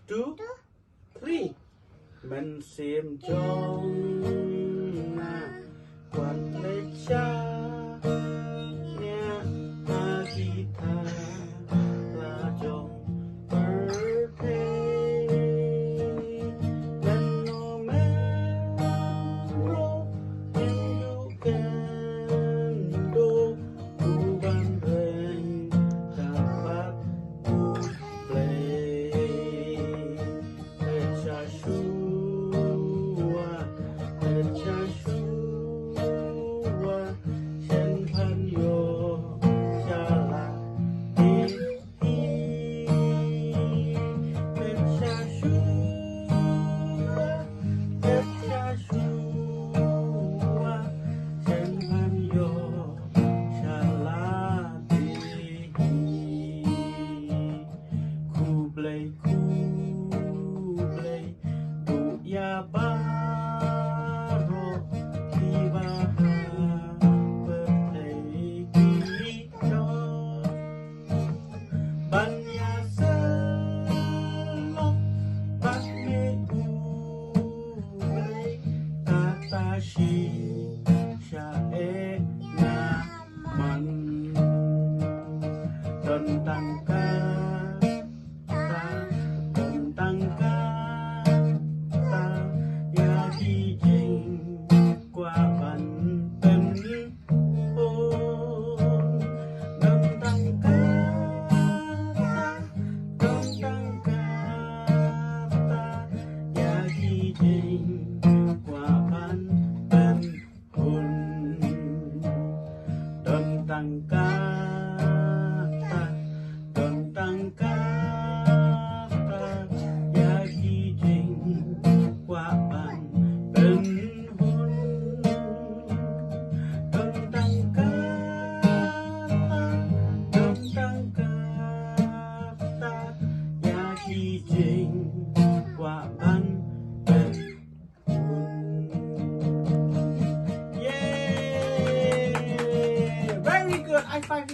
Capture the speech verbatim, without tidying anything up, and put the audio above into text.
two, three. Mynsiem jong nga, wat leit sha nia ha kita la jong pyrthei. Lano me ro, hindu kendo, u ban reng ka pat u Blei. Pyrshah shuwa, pyrshah shuwa, shen phan yo shala di hi. Pyrshah shuwa, pyrshah shuwa, shen phan yo shala di hi. Khublei, khublei, duh ïa baroh kiba ha pyrthei ki don. Ban ïa sylok bad me U Blei, kata shi sha e na man. Don tang kata, don tang kata, ïa ki jingkwah ban pynbun. Don tang kata, don tang kata, ïa ki jingkwah ban pynbun. Don tang kata, don tang kata, ïa ki jingkwah ban pynbun. Don tang kata, don tang kata, ïa ki jingkwah ban pynbun. Yay! Very good. High five.